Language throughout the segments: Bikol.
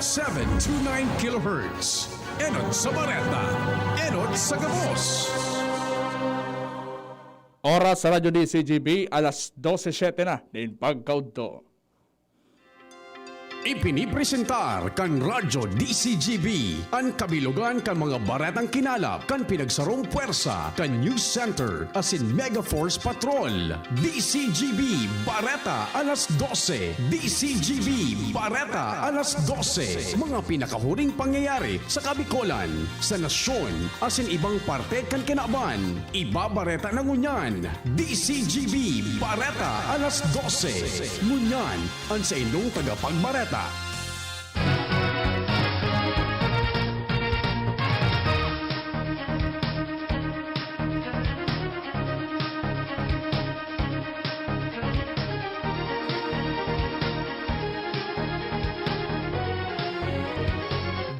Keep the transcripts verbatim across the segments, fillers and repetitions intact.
Seven two nine kilohertz. Enot sa Bareta, enot sa Gabos. Oras sa Radyo D C G B, alas dose siete na nin pagkaudto. Ipinipresentar kan Radyo D C G B an kabilogan kan mga baretang kinalap kan pinagsarong pwersa kan News Center asin Mega Force Patrol. D C G B Bareta alas dose. D C G B Bareta alas dose. Mga pinakahuring pangyayari sa Kabikolan, sa nasyon, asin ibang parte kan kinaban. Ibabareta na ngunyan. D C G B Bareta alas dose. Ngunyan, an saindong tagapagbareta.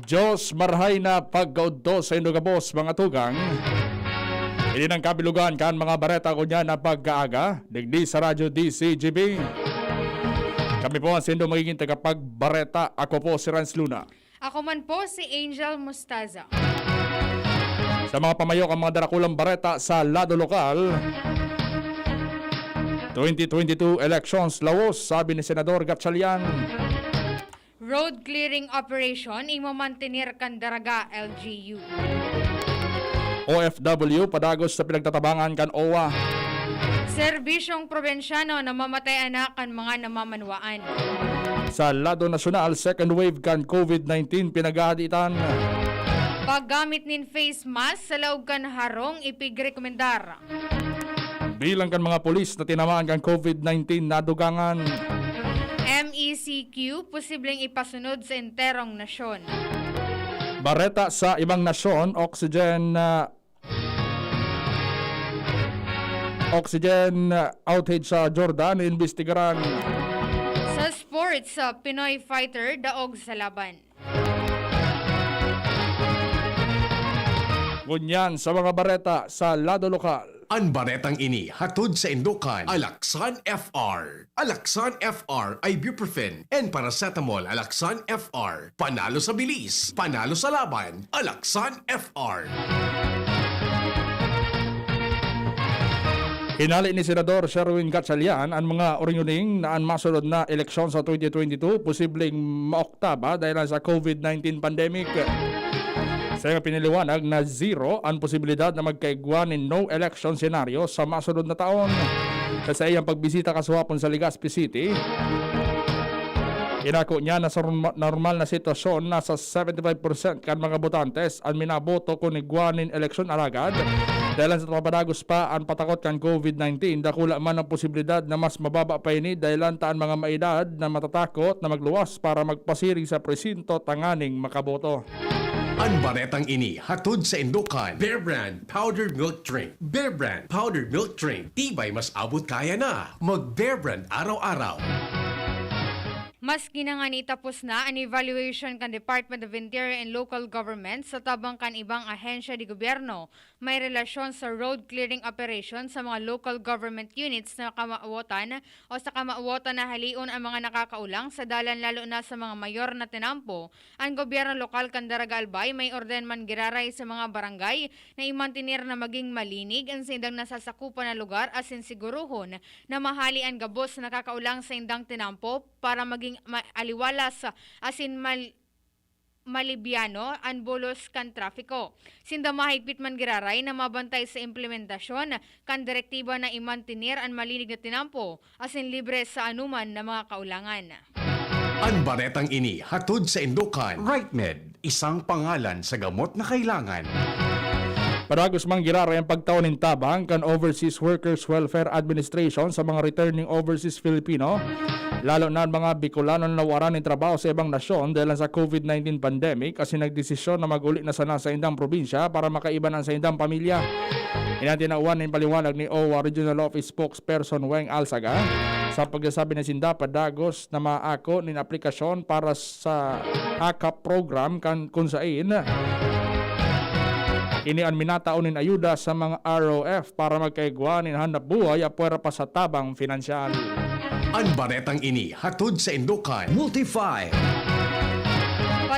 Diyos, marahay na pagkaudto saindo gabos, mga tugang. Ini nang kabilogan kan mga bareta ngunyan na pagkaaga, digdi sa Radyo D C G B. Kami po ang saindo magiging tagapagbareta. Ako po si Rans Luna. Ako man po si Angel Mostaza. Sa mga pamayo kan mga darakulang bareta sa lado lokal, twenty twenty-two elections lawos, sabi ni Senador Gatchalian. Road clearing operation, imo mantener kan Daraga, L G U. O F W padagos sa pinagtatabangan kan O W A. Serbisyong probinsyano, namamatay anak kan mga namamanwaan. Sa lado nasyonal, second wave kan COVID nineteen pinaghahaditan. Paggamit nin face mask sa laog kan harong ipigrekomendar. Bilang kan mga pulis na tinamaan kan COVID nineteen nadugangan. M E C Q posibleng ipasunod sa enterong nasyon. Bareta sa ibang nasyon, oxygen, ah, oxygen, ah, outage sa Jordan, imbestigaran. Sa sports, sa Pinoy fighter, daog sa laban. Ngunyan sa mga bareta sa lado lokal. An baretang ini hatod saindo kan Alaxan F R. Alaxan F R, ibuprofen and paracetamol. Alaxan F R, panalo sa bilis, panalo sa laban. Alaxan F R. Hinale ni Senador Sherwin Gatchalian an mga oringoning na an masunod na eleksyon sa twenty twenty-two posibleng maoktaba dahil sa COVID nineteen pandemic. Sa iyang pinaliwanag na zero an posibilidad na magkaigwa nin no election scenario sa masunod na taon. Sa saiyang pagbisita kasuhapon sa Legazpi City, inako niya na sa norma-, normal na sitwasyon, nasa seventy-five percent kan mga botantes an minaboto kun igwa nin eleksyon, alagad dahelan sa papadagos pa an patakot kan COVID nineteen, dakula man an posibilidad na mas mababa pa ini dahelan ta an mga maedad na matatakot na magluwas para magpasiring sa presinto tanganing makaboto. An baretang ini hatod saindo kan Bear Brand Powdered Milk Drink. Bear Brand Powdered Milk Drink, tibay mas abot kaya na. Mag Bear Brand araw-araw. Maski na ngani tapos na an evaluation kan Department of Interior and Local Government sa tabang kan ibang ahensya de gobyerno, may relasyon sa road clearing operation sa mga local government units na kamawotan o sa kamawotan na halion ang mga nakakaolang sa dalan, lalo na sa mga mayor na tinampo. An gobyerno lokal kan Daraga Albay may orden man giraray sa mga barangay na imantener na maging malinig an saindang nasasakupan na lugar asin sigurohon na mahali an gabos na nakakaolang saindang tinampo para maging ma-, aliwalas asin mal-, malibyano an bulos kan trapiko. Sinda mahigpit man giraray na mabantay sa implementasyon kan direktiba na imantener an malinig na tinampo asin libre sa anoman na mga kaolangan. An baretang ini hatod saindo kan Rightmed, isang pangalan sa gamot na kailangan. Padagos man giraray an pagtao nin tabang kan Overseas Workers Welfare Administration sa mga returning overseas Filipino, lalo na an mga Bicolanon na nawaran nin trabaho sa ibang nasyon dahil sa COVID nineteen pandemic, asin nagdesisyon na mag-uli na sana sa indang probinsya para makaiba na sa indang pamilya. Ini an tinawan nin paliwanag ni O W A Regional Office Spokesperson Weng Alsaga sa pagsasabi na sinda padagos na maako nin aplikasyon para sa AKAP program kan kun sain ini an minatao nin ayuda sa mga R O F para magkaigwa nin hanap buhay apwera pa sa tabang pinansyal. An baretang ini hatod saindo kan Multify.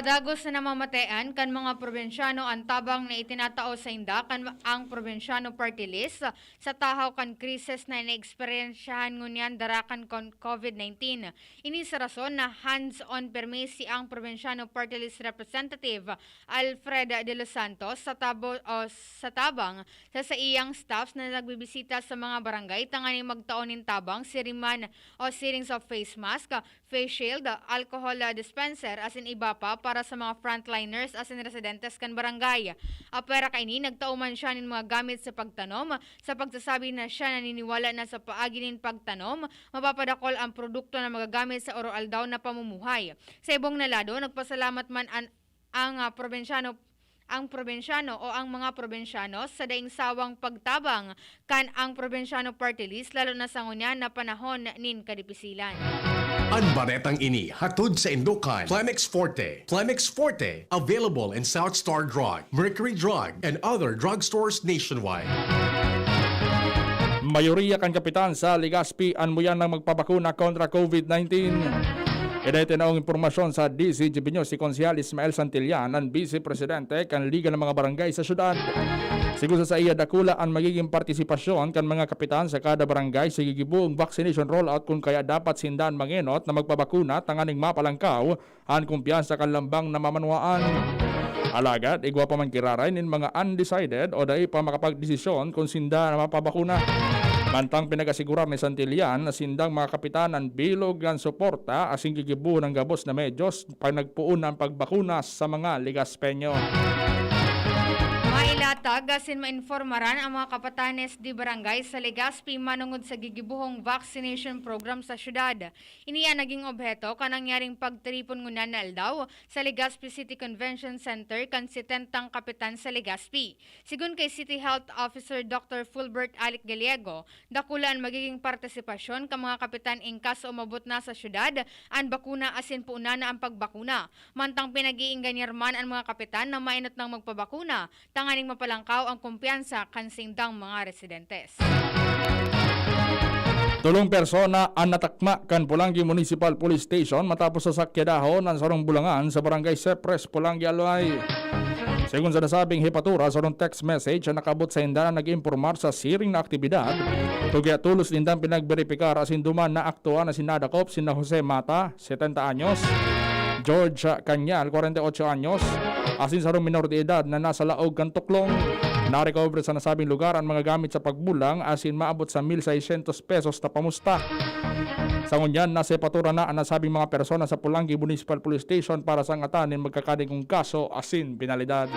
Dagos na namamatean kan mga probinsyano an tabang na itinatao sainda kan ang Probinsyano Party List sa tahaw kan krisis na naeksperyensyahan ngunyan dara kan kon-, covid nineteen. Ini sa rason na hands-on permi si ang Probinsyano Party List Representative Alfred De Los Santos sa tabo-, o sa tabang sa saiyang staffs na nagbibisita sa mga barangay tanganing magtao nin tabang, siring man o sirings of face mask, face shield, alcohol, ah, dispenser, asin iba pa para sa mga frontliners asin residentes kan barangay. Apwera kaini, nagtao man siya nin mga gamit sa pagtanom, sa pagsasabi na siya naniniwala na sa paagi nin pagtanom, mapapadakol ang produkto na magagamit sa oro-aldaw na pamumuhay. Sa ibong na lado, nagpasalamat man an, ang, ah, probinsyano ang probinsyano o ang mga probinsyano sa daing sawang pagtabang kan ang Probinsyano Party List, lalo na sa ngunyan na panahon nin kadipisilan. An baretang ini hatod saindo kan Flamex Forte. Flamex Forte, available in South Star Drug, Mercury Drug, and other drugstores nationwide. Mayoriya kan kapitan sa Legazpi an muyan nang magpabakuna kontra covid nineteen. Ini tinaong impormasyon sa D Z G B News si Konsehal Ismael Santillan, an Bise Presidente kan Liga ng mga Barangay sa syudad. Sigon sa saiya, dakula an magiging partisipasyon kan mga kapitan sa kada barangay sa gigiboong vaccination rollout, kun kaya dapat sinda an mangenot na magpabakuna tanganing mapalangkaw an kumpiyansa kan lambang na mamanwaan. Alagad igwa pa man giraray nin mga undecided o dai pa makapagdesisyon kun sinda na mapabakuna. Mantang pinag-asigurar ni Santillan na sindang mga kapitan an bilog kan suporta asin gigibohon an gabos na medyos pag nagpoon na an pagbakuna sa mga Legazpeño. Mailatag asin mainformaran ang mga kapatanes de barangay sa Legazpi manongod sa gigibohong vaccination program sa syudad. Ini an naging obheto kan nangyaring pagtiripon ngunyan na aldaw sa Legazpi City Convention Center kan setentang kapitan sa Legazpi. Sigon kay City Health Officer Doctor Fulbert Alic Gallego, dakula an magiging partisipasyon kan mga kapitan in kaso umabot na sa syudad an bakuna asin poon na an pagbakuna. Mantang pinag-iingganyar man an mga kapitan na mainot nang magpabakuna tanganing mapalangkaw ang kumpiyansa kan saindang mga residentes. Tolong persona an natakma kan Polangui Municipal Police Station matapos sasakyadahon an sarong bulangan sa Barangay Sepres, Polangui, Albay. Segun sa nasabing hepatura, sarong text message an nakaabot sainda na nag-impormar sa siring na aktibidad. Kaya tolos nindang pinagberipikar asin duman naaktuhan na sinadakop sina Jose Mata, setenta anyos, George Cañal, kwarenta y ocho anyos, asin sarong minor de edad na nasa laog kan tuklong. Narecover sa nasabing lugar an mga gamit sa pagbulang asin maabot sa mil seiscientos pesos na pamusta. Sa ngunyan, nasa hepatura na an nasabing mga persona sa Polangui Municipal Police Station para sa angatan nin magkakadigong kaso asin penalidad.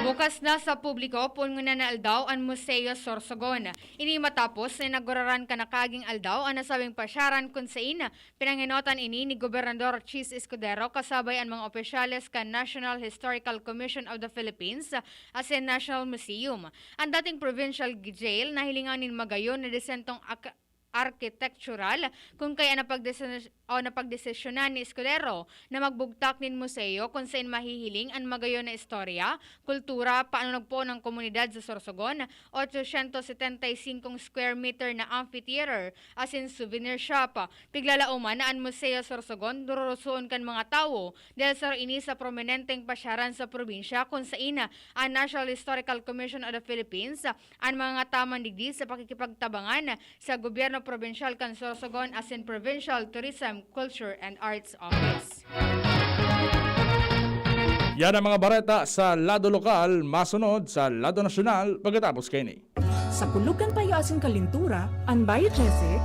Bukas na sa publiko poon ngunyan na aldaw an Museo Sorsogon. Ini matapos na inauguraran kan nakaaging aldaw an nasabing pasyaran kun sain pinangenotan ini ni Gobernador Chiz Escudero kasabay an mga opisyales kan National Historical Commission of the Philippines asin National Museum. An dating provincial jail nahilingan nin magayon na disentong ak-, arkitektural, kun kaya napagdesisyon o napagdesisyonan ni Escudero na magbugtak nin museo kun sain mahihiling an magayon na istorya, kultura, paano nagpoon ang komunidad sa Sorsogon, otsocientos setenta y cinco square meter na amphitheater, asin souvenir shop. Piglalaoman na an Museo Sorsogon dururusoon kan mga tawo dahil saro ini sa prominenteng pasyaran sa probinsya kun sain an National Historical Commission of the Philippines an mangangataman digdi sa pakikipagtabangan sa gobyerno probinsyal kan Sorsogon asin Provincial Tourism, Culture and Arts Office. Yan ang mga bareta sa lado lokal, masunod sa lado nasyonal pagkatapos kaini. Sa kulog kan payo asin kalintura, an Biogesic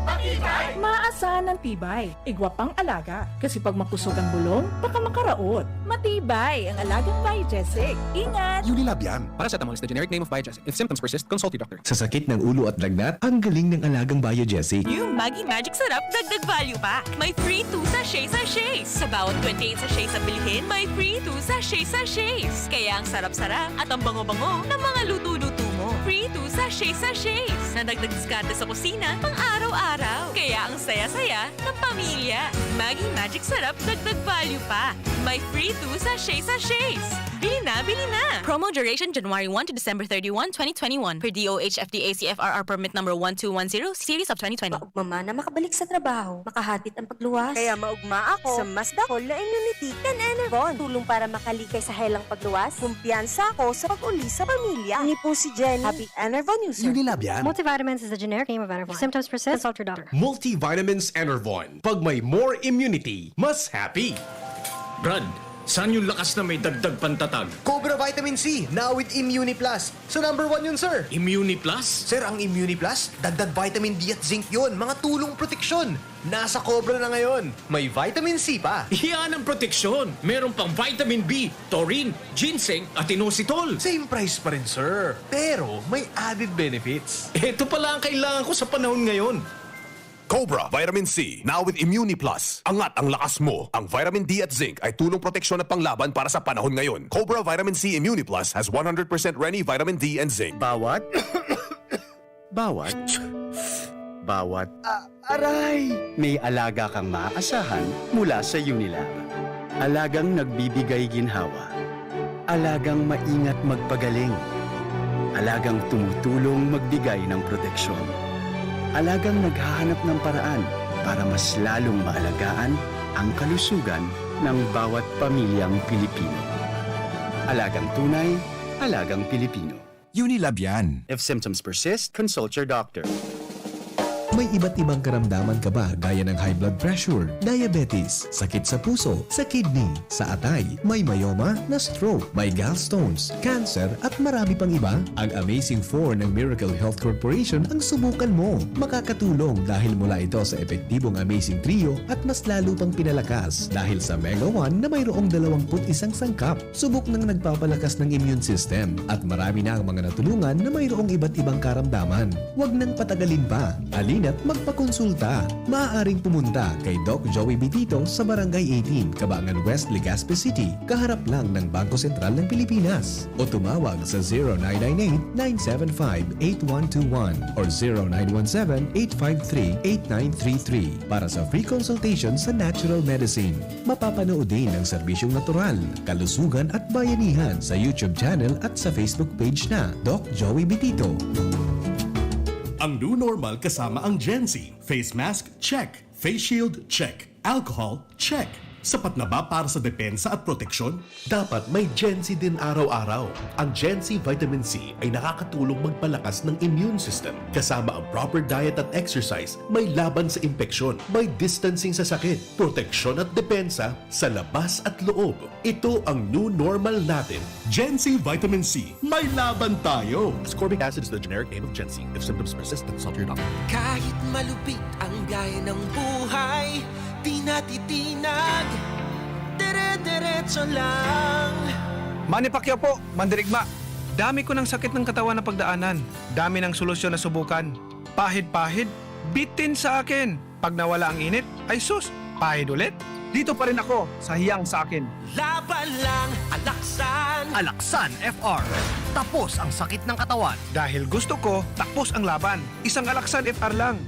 maasahan an tibay, igwa pang alaga. Kasi pag makusog ang bulong, baka makaraot. Matibay ang alagang Biogesic. Ingat! Unilab yan. Paracetamol is the generic name of Biogesic. If symptoms persist, consult your doctor. Sa sakit ng ulo at lagnat, ang galing ng alagang Biogesic. New Maggi Magic Sarap, dagdag value pa. May free two sachet sachets. Sa bawat twenty-eight sachets na bilhin, may free two sachet sachets. Kaya ang sarap-sarap at ang bango-bango ng mga luto-luto mo. Free two sachet sachets. Na dagdag diskarte sa kusina, pang araw-araw. Kaya ang saya-saya ng pamilya. Maggi Magic Sarap, dagdag value pa. May free two sachet-sachets! Bili na, bili na! Promo duration January one to December thirty-one, twenty twenty-one, per D O H F D A C F R R permit number one two one zero, series of twenty twenty. Maugma man na makabalik sa trabaho, makahatid ang pagluwas. Kaya maugma ako sa mas dakol na immunity kan Enervon. Tulong para makalikay sa helang pagluwas. Kumpiyansa ako sa pag-uli sa pamilya. Ini po si Jenny. Happy Enervon user. Unilab yan. Multivitamins is the generic name of Enervon. If symptoms persist, consult your doctor. Multivitamins Enervon. Pag may more immunity, mas happy. Brad, saan yung lakas na may dagdag pantatag? Cobra Vitamin C, now with Immuni Plus. So number one yun, sir. Immuni Plus? Sir, ang Immuni Plus, dagdag vitamin D at zinc yun. Mga tulong proteksyon. Nasa Cobra na ngayon. May vitamin C pa. Yan ang proteksyon. Meron pang vitamin B, taurine, ginseng, at inositol. Same price pa rin, sir. Pero may added benefits. Ito pala ang kailangan ko sa panahon ngayon. Cobra Vitamin C, now with Immuni Plus. Angat ang lakas mo. Ang vitamin D at zinc ay tulong proteksyon at panglaban para sa panahon ngayon. Cobra Vitamin C Immuni Plus has one hundred percent Reni vitamin D and zinc. Bawat, bawat, bawat Ah, aray! May alaga kang maaasahan mula sa Unilab. Alagang nagbibigay ginhawa. Alagang maingat magpagaling. Alagang tumutulong magbigay ng proteksyon. Alagang naghahanap ng paraan para mas lalong maalagaan ang kalusugan ng bawat pamilyang Pilipino. Alagang tunay, alagang Pilipino. Unilab yan. If symptoms persist, consult your doctor. May iba't ibang karamdaman ka ba, gaya ng high blood pressure, diabetes, sakit sa puso, sa kidney, sa atay, may myoma, na stroke, may gallstones, cancer, at marami pang iba? Ang Amazing four ng Miracle Health Corporation ang subukan mo. Makakatulong dahil mula ito sa epektibong Amazing Trio at mas lalo pang pinalakas dahil sa Mega one na mayroong dalawang put isang sangkap. Subok nang nagpapalakas ng immune system at marami na ang mga natulungan na mayroong iba't ibang karamdaman. Huwag nang patagalin pa. Halina't magpakonsulta. Maaaring pumunta kay Doc Joey Bitito sa Barangay eighteen, Cabangan West, Legazpi City, kaharap lang ng Bangko Sentral ng Pilipinas. O tumawag sa zero nine nine eight, nine seven five, eight one two one or zero nine one seven, eight five three, eight nine three three para sa free consultation sa natural medicine. Mapapanood din ang serbisyong natural, kalusugan at bayanihan sa YouTube channel at sa Facebook page na Doc Joey Bitito. Ang new normal kasama ang Gen Z. Face mask, check. Face shield, check. Alcohol, check. Sapat na ba para sa depensa at proteksyon? Dapat may Gen Z din araw-araw. Ang Gen Z Vitamin C ay nakakatulong magpalakas ng immune system. Kasama ang proper diet at exercise, may laban sa impeksyon, may distancing sa sakit, proteksyon at depensa sa labas at loob. Ito ang new normal natin. Gen Z Vitamin C, may laban tayo! Ascorbic acid is the generic name of Gen Z. If symptoms persist, consult your doctor. Kahit malupit ang gaya ng buhay, di natitinag, dire-diretso lang. Manny Pacquiao po, mandirigma. Dami ko ng sakit ng katawan na pagdaanan. Dami ng solusyon na subukan. Pahid-pahid, bitin sa akin. Pag nawala ang init, ay sus, pahid ulit. Dito pa rin ako sa hiyang sa akin. Laban lang, Alaksan. Alaksan F R. Tapos ang sakit ng katawan. Dahil gusto ko, tapos ang laban. Isang Alaksan F R lang.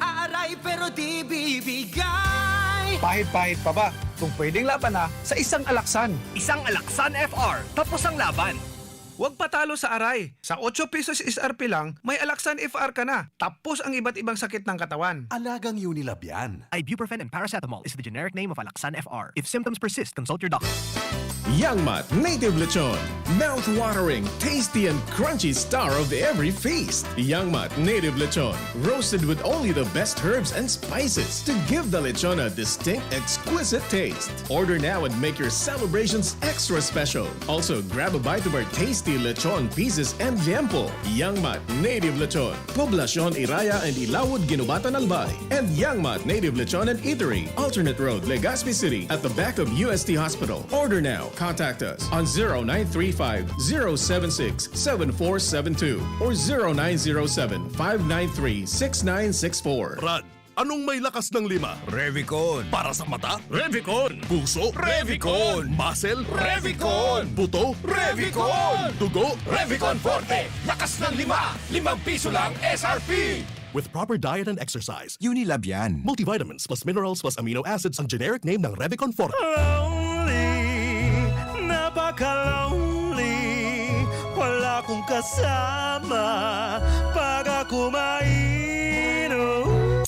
Aaray pero di bibigay. Pahid-pahid pa ba? Kung pwedeng laban na sa isang Alaksan. Isang Alaksan F R. Tapos ang laban. Huwag patalo sa aray. Sa otso pesos S R P lang, may Alaksan F R ka na. Tapos ang iba't ibang sakit ng katawan. Alagang Unilab yan. Ibuprofen and paracetamol is the generic name of Alaksan F R. If symptoms persist, consult your doctor. Yangmat Native Lechon. Mouth-watering, tasty, and crunchy star of every feast. Yangmat Native Lechon. Roasted with only the best herbs and spices to give the lechon a distinct, exquisite taste. Order now and make your celebrations extra special. Also, grab a bite of our tasty lechon pieces and liempo. Yangmat Native Lechon, Poblacion Iraya and Ilawod, Guinobatan, Albay. And Yangmat Native Lechon and Eatery, Alternate Road, Legazpi City, at the back of U S T Hospital. Order now. Contact us on zero nine three five, zero seven six, seven four seven two or zero nine zero seven, five nine three, six nine six four. Brad, anong may lakas ng lima? Revicon. Para sa mata? Revicon. Puso? Revicon. Muscle? Revicon. Buto? Revicon. Dugo? Revicon Forte. Lakas ng lima. Limang piso lang S R P. With proper diet and exercise. Unilab yan. Multivitamins plus minerals plus amino acids ang generic name ng Revicon Forte. Kasama para kumain, oh.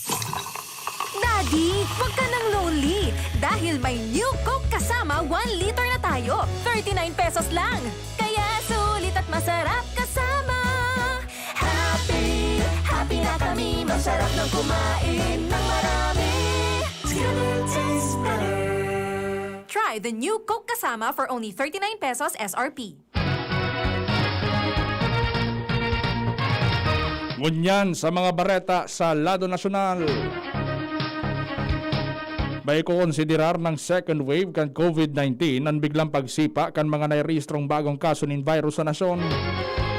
Daddy, wag ka nang lonely dahil may New Coke Kasama one liter na tayo. Thirty-nine pesos lang. Kaya sulit at masarap kasama. Happy, happy na kami. Masarap nang kumain ng marami. Together tastes better. Try the New Coke Kasama for only thirty-nine pesos S R P. Ngunyan sa mga bareta sa lado nasyonal. May kukonsiderar ng second wave kan COVID nineteen an biglang pagsipa kan mga nairehistrong bagong kaso nin virus sa nasyon.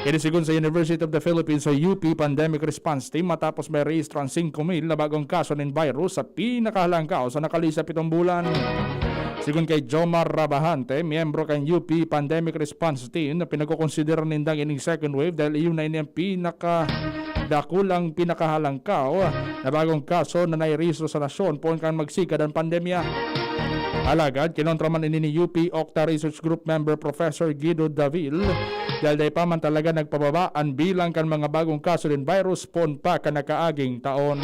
Ini sigon sa University of the Philippines o U P Pandemic Response Team matapos may rehistro an singko mil na bagong kaso nin virus sa pinakahalangkaw sa nakalihis na pitong bulan. Sigon kay Jomar Rabajante, miyembro kan U P Pandemic Response Team, na pinagkokonsidera nindang ining second wave dahil iyon na ini ang pinakadakulang, pinakahalangkaw na bagong kaso na nairehistro sa nasyon poon kan magsigad an pandemya. Alagad, kinontra man ini ni U P Octa Research Group member Professor Guido Davil, dahil dai pa man talaga nagpababa an bilang kan mga bagong kaso nin virus poon pa kan nakaaging taon.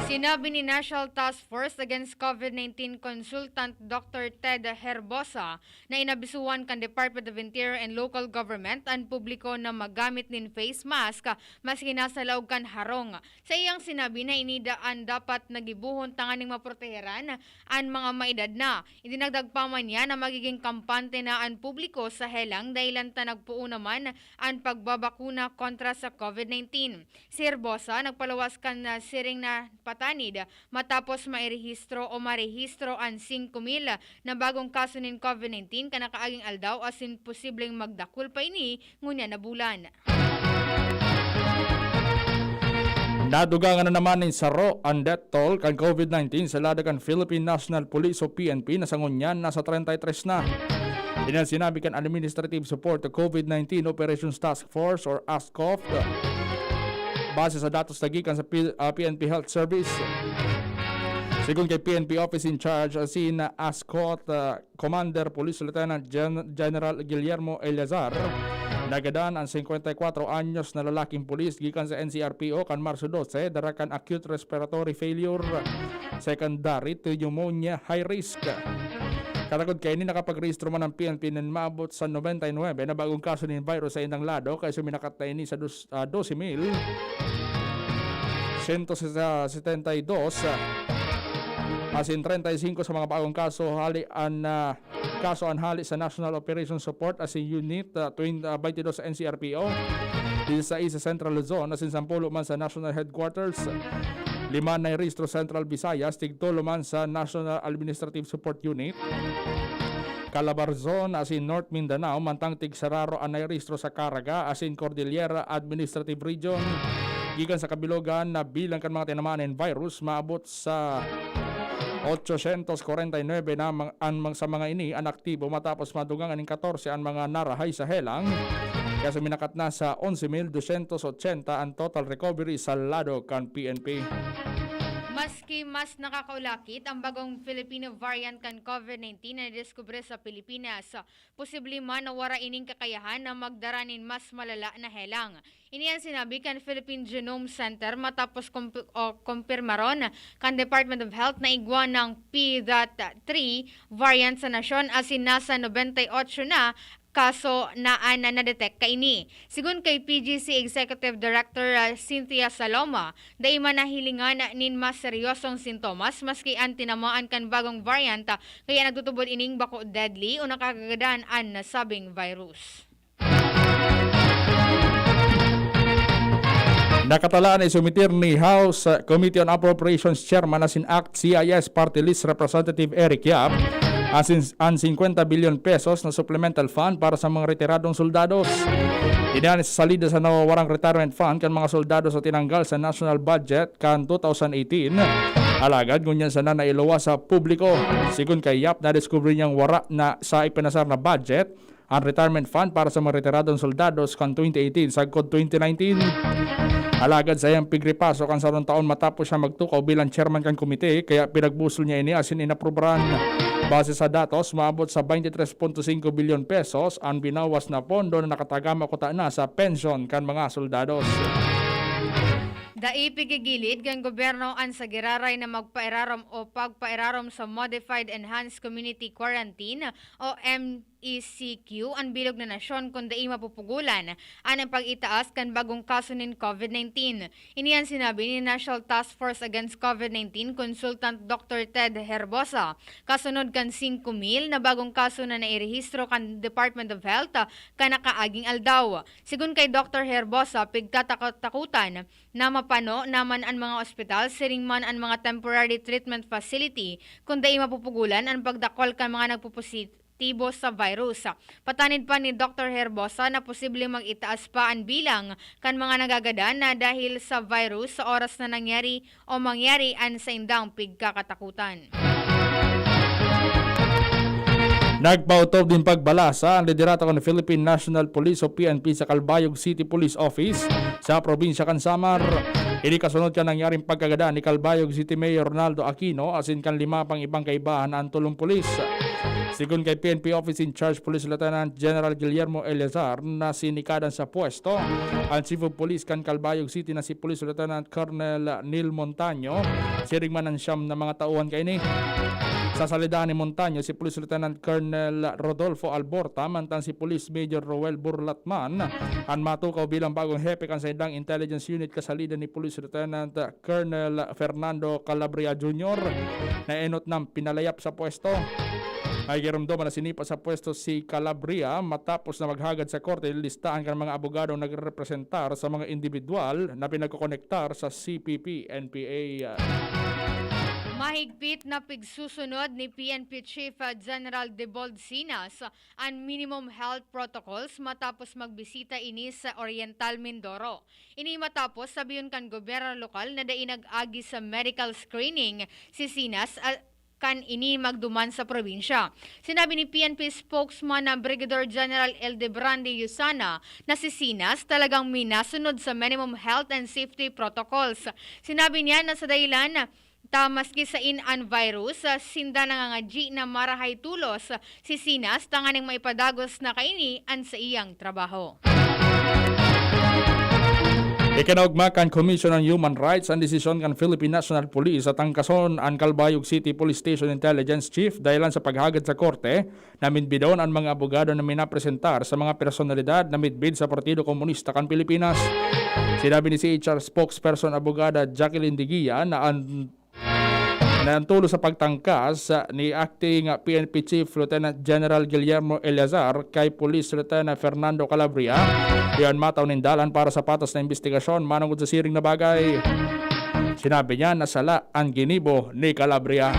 Sinabi ni National Task Force Against COVID nineteen Consultant Doctor Ted Herbosa na inabisuhan kan Department of Interior and Local Government an publiko na maggamit nin face mask maski nasa laog kan harong. Sa iyang sinabi na ini da-, an dapat na gibohon tanganing maproteheran an mga maedad na. Idinagdag pa man niya na magiging kampante na an publiko sa helang dahilan ta nagpoon naman an pagbabakuna kontra sa COVID nineteen. Si Herbosa nagpaluwas kan, ah, siring na patanid matapos mairehistro o marehistro an singko mil na bagong kaso nin COVID nineteen kan nakaaging aldaw asin posibleng magdakul pa ini ngunyan na bulan. Nadugangan na naman nin saro an death toll kan COVID nineteen sa lado kan Philippine National Police o P N P na sa ngunyan nasa treinta y tres na. Ini an sinabi kan Administrative Support to COVID nineteen Operations Task Force or ASCOFT, base sa datos na gikan sa P-, ah, P N P Health Service. Sigon kay P N P Office in Charge, ah, si na ASCOFT, ah, Commander Police Lieutenant Gen-, General Guillermo Eleazar, nagadan an singkwenta y kwatro anyos na lalaking pulis gikan sa N C R P O kan Marso dose, dara kan acute respiratory failure, secondary to pneumonia high risk. Katakod kaini, nakapagrehistro man ang P N P nin maabot sa nobenta y nuebe na bagong kaso nin virus sa indang lado, kaya suminakat na ini sa dos-, ah, dose mil sento setenta y dos, ah, asin treinta y cinco sa mga bagong kaso hali an, ah, kaso an hali sa National Operation Support asin Unit, ah, twenty, ah, twenty-two sa N C R P O, disisais sa Central Luzon asin sampulo man sa National Headquarters. Lima nairehistro Central Visayas, tigtolo man sa National Administrative Support Unit. Calabarzon asin North Mindanao, mantang tigsararo an nairehistro sa Caraga asin Cordillera Administrative Region. Gikan sa kabilogan na bilang kan mga tinamaan nin virus, maabot sa otsosyentos kwarenta y nuebe na mang-, an mang-, sa mga ini an aktibo matapos madugang nin katorse an mga narahay sa helang. Kaya suminakat na sa onse mil dosyentos otsenta an total recovery sa lado kan P N P. Maski mas nakakaulakit ang bagong Filipino variant kan COVID nineteen na nadiskubre sa Pilipinas, posible man na wara ining kakayahan na magdara nin mas malala na helang. Ini an sinabi kan Philippine Genome Center matapos kompi-, o, kompirmaron kan Department of Health na igwa ng P dot three variant sa nasyon asin nasa nobenta y otso na kaso na an nadetect kaini. Sigon kay P G C Executive Director, ah, Cynthia Saloma, dai man nahilingan nin mas seryosong sintomas maski an tinamaan kan bagong variant, ah, kaya nagtutubod ining bako deadly o nakakagadan an nasabing virus. Nakatalaan na isumitir ni House Committee on Appropriations Chairman asin ACT-C I S Party List Representative Eric Yap asin an singkwenta bilyon pesos na supplemental fund para sa mga retiradong soldados. Ini an sa salida sa nawawarang retirement fund kan mga soldado sa tinanggal sa national budget kan two thousand eighteen. Alagad ngunyan sana nailuwas sa publiko. Sigon kay Yap, nadiskubre niyang wara na sa ipinasar na budget an retirement fund para sa mga retiradong soldados kan twenty eighteen sagkod twenty nineteen. Alagad sa iyang pigripaso kan sarong taon matapos siya magtukaw bilang chairman kan komite, kaya pinagbusol niya ini asin inaprubaran Base sa datos, maabot sa twenty-three point five bilyon pesos an binawas na pondo na nakatagama kuta na sa pensyon kan mga soldados. Dai pigigilid kan gobyerno an sa giraray na magpairarom o pagpairarom sa Modified Enhanced Community Quarantine o M E C Q an bilog na nasyon kun dai mapupugulan an pag-itaas kan bagong kaso nin COVID nineteen. Ini an sinabi ni National Task Force Against COVID nineteen Consultant Doctor Ted Herbosa, kasunod kan singko mil na bagong kaso na nairehistro kan Department of Health kan nakaaging aldaw. Sigon kay Doctor Herbosa, pigkatakotakutan na mapano naman an mga ospital, siring man an mga temporary treatment facility, kun dai mapupugulan an pagdakol kan mga nagpopositibo sa virus. Patanid pa ni Doctor Herbosa na posibleng mag-itaas pa an bilang kan mga nagagadan na dahil sa virus sa oras na nangyari o mangyari an saindang pigkakatakutan. Nagpaotob nin pagbalasa an liderato kan Philippine National Police o P N P sa Calbayog City Police Office sa probinsya kan Samar. Ini kasunod kan nangyaring pagkagadan ni Calbayog City Mayor Ronaldo Aquino asin kan lima pang ibang kaibahan na an tolong pulis. Sigon kay P N P Office in Charge Police Lieutenant General Guillermo Eleazar na sinikadan sa pwesto an Chief of Police kan Calbayog City na si Police Lieutenant Colonel Neil Montaño, siring man an siyam na mga tauhan kaini. Sa salida ni Montaño, si Police Lieutenant Colonel Rodolfo Alborta, mantang si Police Major Roel Burlatman an matukaw bilang bagong hepe kan saindang intelligence unit kasalida ni Police Lieutenant Colonel Fernando Calabria Junior na enot nang pinalayap sa pwesto. May giromdoman na sinipa sa pwesto si Calabria matapos na maghagad sa korte listahan kan mga abogadong nagrerepresentar sa mga individual na pinagkokonektar sa C P P N P A. Mahigpit na pigsusunod ni P N P Chief General Debold Sinas an minimum health protocols matapos magbisita ini sa Oriental Mindoro. Ini matapos sabihon kan gobyerno lokal na dai nag-agi sa medical screening si Sinas, ah, kan ini magduman sa probinsya. Sinabi ni P N P spokesman na Brigadier General Ildebrande Yusana na si Sinas talagang minasunod sa minimum health and safety protocols. Sinabi niya na sa dahilan ta maski sain an virus, ah, sinda nangangadyi na marahay tolos si Sinas tanganing maipadagos na kaini an saiyang trabaho. Ikinaogma kan Commission on Human Rights an desisyon kan Philippine National Police sa tangkason an Calbayog City Police Station Intelligence Chief dahilan sa paghagad sa korte na midbidon an mga abogado na minapresentar sa mga personalidad na midbid sa Partido Komunista kan Pilipinas. Sinabi ni C H R spokesperson Abogada Jacqueline Digia na an na ang tulos sa pagtangkas ni Acting P N P Chief Lieutenant General Guillermo Eleazar kay Police Lieutenant Fernando Calabria, iyan matao nin dalan para sa patas na imbestigasyon manungod sa siring na bagay. Sinabi niya na sala ang ginibo ni Calabria.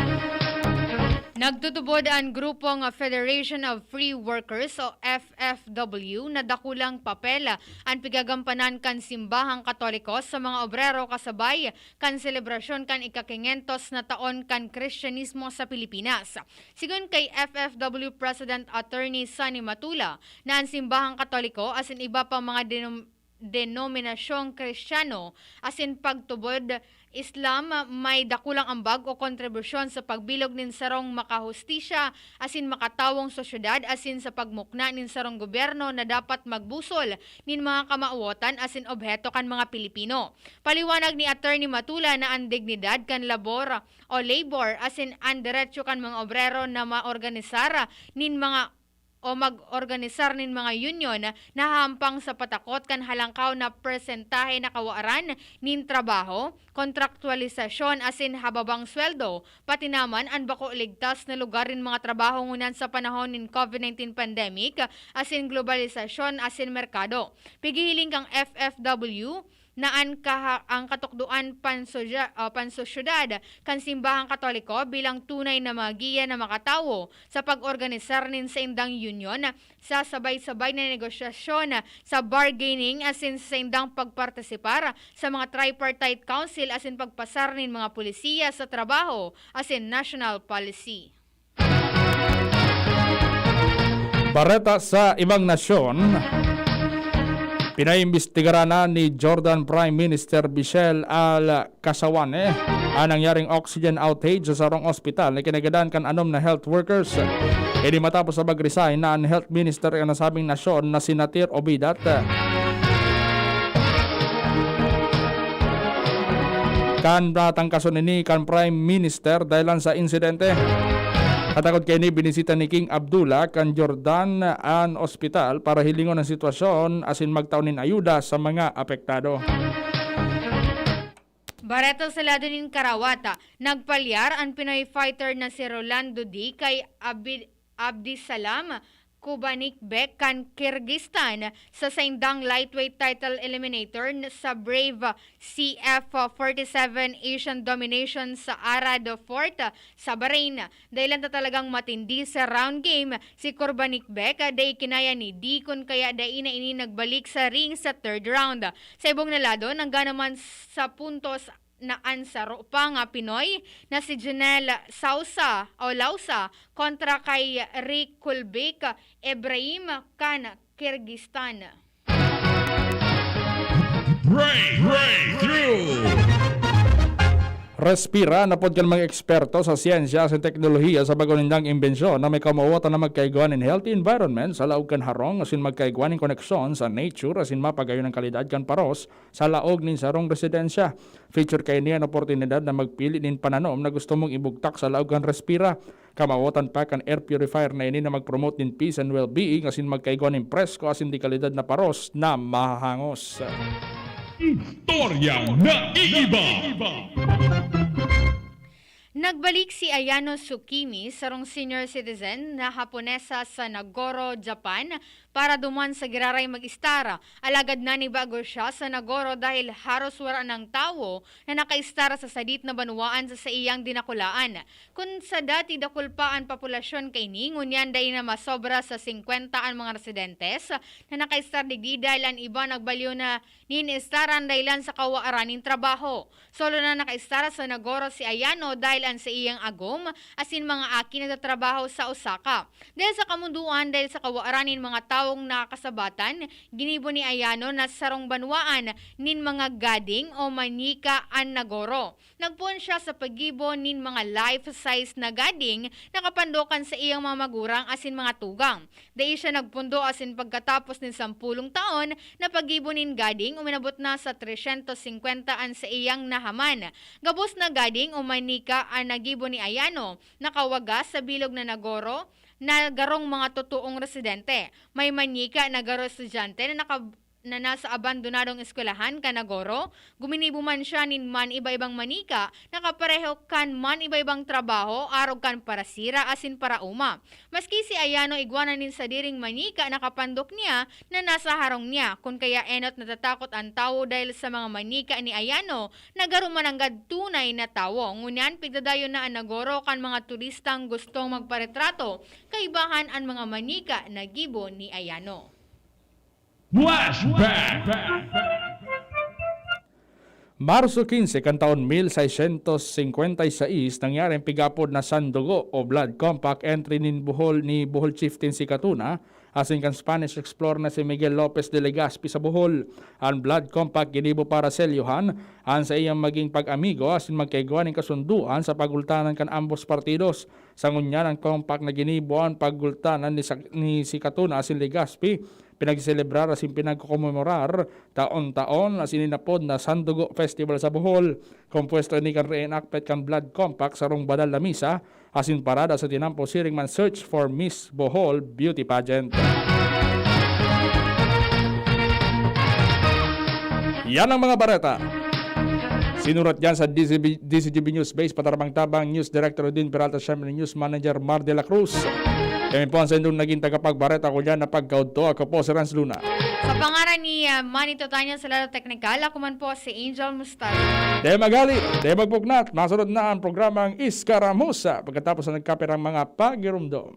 Nagtutubod an grupong Federation of Free Workers o F F W na dakulang papel an pigagampanan kan simbahang Katoliko sa mga obrero kasabay kan selebrasyon kan ika-kinyentos na taon kan Kristyanismo sa Pilipinas. Sigon kay F F W President Attorney Sonny Matula na an simbahang Katoliko asin iba pang mga denom-, denominasyong Kristiyano asin pagtubod Islam may dakulang ambag o kontribusyon sa pagbilog nin sarong makahustisya asin makatawong sosyedad asin sa pagmukna nin sarong gobyerno na dapat magbusol nin mga kamawotan asin obheto kan mga Pilipino. Paliwanag ni Attorney Matula na an dignidad kan labor o labor asin an deretsyo kan mga obrero na maorganisar nin mga o mag-organisar nin mga union nahahampang sa patakot kan halangkaw na persentahe na kawaran nin trabaho, kontraktualisasyon asin hababang sweldo, pati naman an bako ligtas na lugar nin mga trabaho ngunyan sa panahon nin COVID nineteen pandemic asin globalisasyon asin merkado. Pighihiling kan F F W na an kaha-, ang katukdoan pansosya-, ah, pansosyedad kan simbahang Katoliko bilang tunay na mga giya na makatawo sa pag-organisar nin saindang union sa sabay-sabay na negosasyon, sa bargaining asin sa saindang pagpartisipar sa mga tripartite council asin pagpasar nin mga polisiya sa trabaho asin national policy. Bareta sa ibang nasyon, Pinaimbestigaran na ni Jordan Prime Minister Michel Al Kasawane an nangyaring oxygen outage sa sarong ospital na kinagadan kan anom na health workers. Ini matapos sa pag-resign na an health minister kan nasabing nasyon na si Natir Obidat. Kan natangkason ini kan Prime Minister dahilan sa insidente. Katakod kaini, binisita ni King Abdullah kan Jordan an ospital para hilingon an sitwasyon asin magtao nin ayuda sa mga apektado. Bareta sa lado nin karawata, nagpalyar an Pinoy fighter na si Rolando D kay Abi-, Abdisalam Kubanikbek kan Kyrgyzstan sa saindang lightweight title eliminator n-, sa Brave C F forty-seven Asian Domination sa Arad Fort sa Bahrain. Dahilan ta talagang matindi sa round game si Kurbanikbek, dai kinaya ni D kun kaya dai na ini nagbalik sa ring sa third round. Sa ibong na lado, nangga naman sa puntos na an saro pa nga Pinoy na si Janelle Sausa o Lausa kontra kay Rikulbik Ebrahim kan Kyrgyzstan. Break, breakthrough! Respira, napod kan mga eksperto sa siyensya asin teknolohiya sa bago nindang imbensyon na may kamawatan na magkaigwa nin healthy environment sa laog kan harong asin magkaigwa nin koneksyon sa nature asin mapagayon an kalidad kan paros sa laog nin sarong residensya. Feature kaini an oportunidad na magpili nin pananom na gusto mong ibugtak sa laog kan Respira. Kamawotan pa kan air purifier na ini na mag-promote nin peace and well-being asin magkaigwa nin presko asin de kalidad na paros na mahahangos. Istoryang naiiba. Nagbalik si Ayano Tsukimi, sarong senior citizen na Haponesa sa Nagoro, Japan, para duman sa giraray mag-estar. Alagad nanibago siya sa Nagoro dahil haros wara nang tawo na nakaestar sa sadit na banwaan sa saiyang dinakulaan. Kun sa dati dakul pa an populasyon kaini, ngunyan dai na masobra sa singkwenta an mga residentes na nakaestar digdi dahil an iba nagbalyo na nin estaran dahilan sa kawaran nin trabaho. Solo na nakaestar sa Nagoro si Ayano dahil an saiyang agom asin mga aki nagtatrabaho sa Osaka. Dahil sa kamundoan, dahil sa kawaran nin mga tawong nakakasabatan, ginibo ni Ayano na sarong banwaan nin mga gading o manika an Nagoro. Nagpoon siya sa paggibo nin mga life-size na gading na kapandok kan saiyang mga magurang asin mga tugang. Dai siya nagpundo asin pagkatapos nin sampulong taon na paggibo nin gading, uminabot na sa tresyentos singkwenta an saiyang nahaman. Gabos na gading o manika an nagibo ni Ayano, nakawagas sa bilog na Nagoro na garong mga totoong residente. May manika na garo estudyante na naka-, na nasa abandonadong eskwelahan kan Nagoro. Guminibo man siya nin man iba-ibang manika na kapareho kan man iba-ibang trabaho, arog kan parasira asin paraoma. Maski si Ayano igwa na nin sadiring manika na kapandok niya na nasa harong niya, kun kaya enot natatakot an tawo dahil sa mga manika ni Ayano na garo mananggad tunay na tawo. Ngunyan, pigdadayon na an Nagoro kan mga turistang gustong magparetrato, kaibahan an mga manika na gibo ni Ayano. Flashback! Marso quince kan taon mil seiscientos cincuenta y seis, nangyari ang pig-apod na Sandugo o Blood Compact entry nin Bohol ni Bohol Chieftain si Katuna asin kan Spanish explorer na si Miguel Lopez de Legazpi sa Bohol. An Blood Compact ginibo para selyohan an saiyang maging pag-amigo asin magkaigwa nin kasundoan sa pagultanan kan ambos partidos. Sa ngunyan, an compact na ginibo an pagultanan ni Sa-, ni si Katuna asin Legazpi pinagseselebrar asin pinagkokomemorar taon-taon asin inapod na Sandugo Festival sa Bohol. Kompuesto ini kan reenactment kan Blood Compact, sarong banal na misa, asin parada sa tinampo siring man search for Miss Bohol Beauty Pageant. Yan ang mga bareta. Sinurat yan sa D C B, D C G B News Base, patarabang-tabang, News Director Odin Peralta, siyempre News Manager Mar de la Cruz. Kami po ang saindong naging tagapagbareta ko dyan na pagkaudto. Ako po si Renz Luna. Sa pangaran ni, ah, Manny Totanya sa lado teknikal, ako man po si Angel Mustard. Di maghali, di magpuknat, masunod na ang programang Iskaramusa pagkatapos na nagkapirang mga pagirumdom.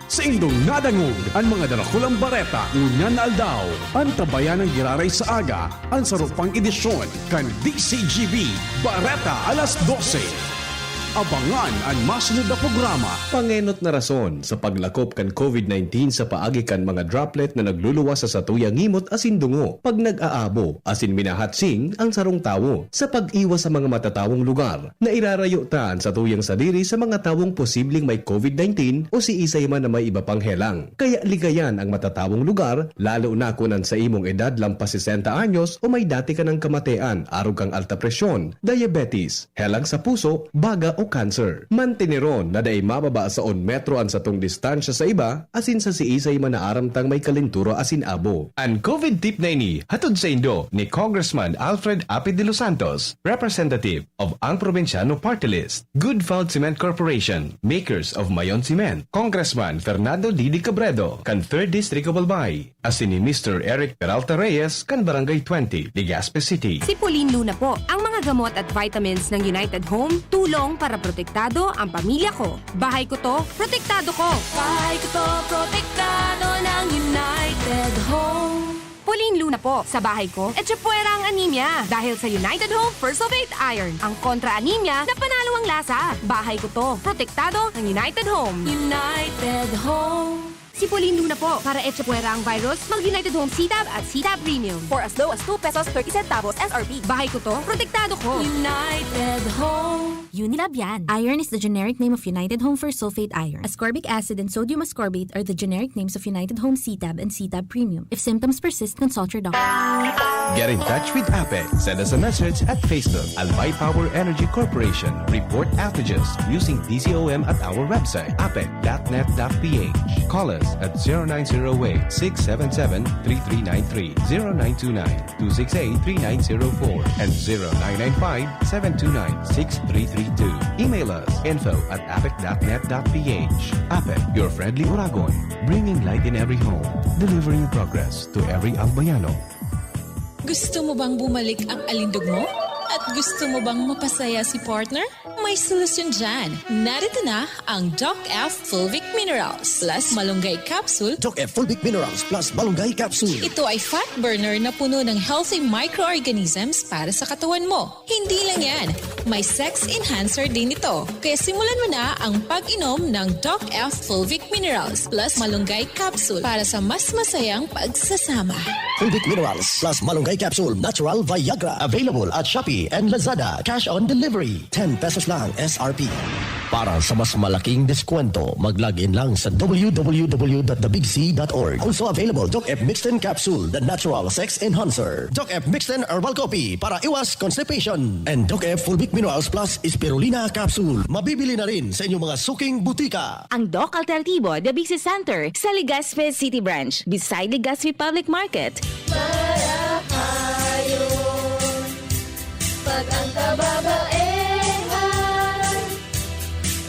Saindong nadangog an mga darakulang bareta ngunyan na aldaw. Antabayan an giraray sa aga an saro pang edisyon kan D C G B Bareta Alas Dose. Abangan an masunod na programa. Pangenot na rason sa paglakop kan COVID nineteen sa paagi kan mga droplet na nagluluwas sa satuyang ngimot asin dungo pag nag-aabo asin minahatsing ang sarong tawo. Sa pag-iwas sa mga matatawong lugar, nairarayo ta an satuyang sadiri sa mga tawong posibleng may COVID nineteen o siisay man na may iba pang helang. Kaya ligayan ang matatawong lugar, lalo na kun an saimong edad lampas sesenta anyos o may dati ka nang kamatean arog kan alta presyon, diabetes, helang sa puso, baga o cancer. Manteneron na dai mababa sa un metro an satong distansya sa iba asin sa siisay man na aram tang may kalentura asin abo. An COVID tip na ini hatod saindo ni Congressman Alfred Ape de los Santos, representative of Ang Probinsyano Party List, Good Found Cement Corporation, makers of Mayon Cement, Congressman Fernando Didi Cabredo, kan Third District of Albay, asin ni Mister Eric Peralta Reyes, kan Barangay twenty, Legazpi City. Si Pauline Luna po. Ang mga gamot at vitamins ng United Home, tulong para protektado ang pamilya ko. Bahay ko to, protektado ko. Bahay ko to, protektado ng United Home. Pauline Luna po. Sa bahay ko, etchepuera ang anemia. Dahil sa United Home First of Eight Iron, ang kontra anemia na panalo ang lasa. Bahay ko to. Protektado ng United Home. United Home. Si Pauline Luna po. Para etchepuera ang virus, mag United Home C-Tab at C-Tab Premium. For as low as two pesos thirty centavos S R P. Bahay ko to. Protektado ko. United Home. Unilab yan. Iron is the generic name of United Home Fersulfate Iron. Ascorbic acid and sodium ascorbate are the generic names of United Home C-Tab and C-Tab Premium. If symptoms persist, consult your doctor. Get in touch with APEC. Send us a message at Facebook, Albay Power Energy Corporation. Report outages using T C O M at our website, apec dot net dot P H. Call us at zero nine zero eight, six seven seven, three three nine three, zero nine two nine, two six eight, three nine zero four, and zero nine nine five, seven two nine, six three three two. Email us, info at apec dot net dot P H. APEC, your friendly Oragon, bringing light in every home, delivering progress to every Albayano. Gusto mo bang bumalik ang alindog mo? At gusto mo bang mapasaya si partner? May solusyon dyan. Narito na ang Doc F Fulvic Minerals Plus Malunggay Capsule. Doc F Fulvic Minerals Plus Malunggay Capsule. Ito ay fat burner na puno ng healthy microorganisms para sa katawan mo. Hindi lang yan, may sex enhancer din ito. Kaya simulan mo na ang pag-inom ng Doc F Fulvic Minerals Plus Malunggay Capsule para sa mas masayang pagsasama. Fulvic Minerals Plus Malunggay Capsule, Natural Viagra. Available at Shopee and Lazada. Cash on delivery. Ten pesos lang S R P. Para sa mas malaking deskwento, mag-log in lang sa W W W dot the big C dot org. Also available, Doc F Mixten Capsule, the natural sex enhancer. Doc F Mixten Herbal Coffee para iwas constipation. And Doc F Fulvic Minerals Plus Spirulina Capsule. Mabibili na rin sa inyong mga suking butika. Ang Doc Alternativo, The Big C Center, sa Legazpi City Branch, beside Legazpi Public Market. Marahayon, pag ang kababaehan,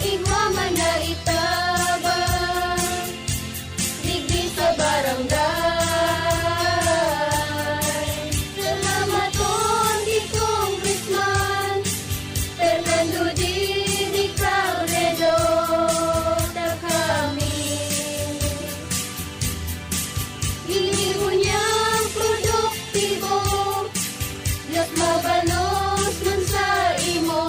igwa man na itabang, digdi sa barangay. Salamaton ki Congressman Fernando Didi Cabredo, ta kami. Ini unyang produktibo, Dios mabalos man sa imo.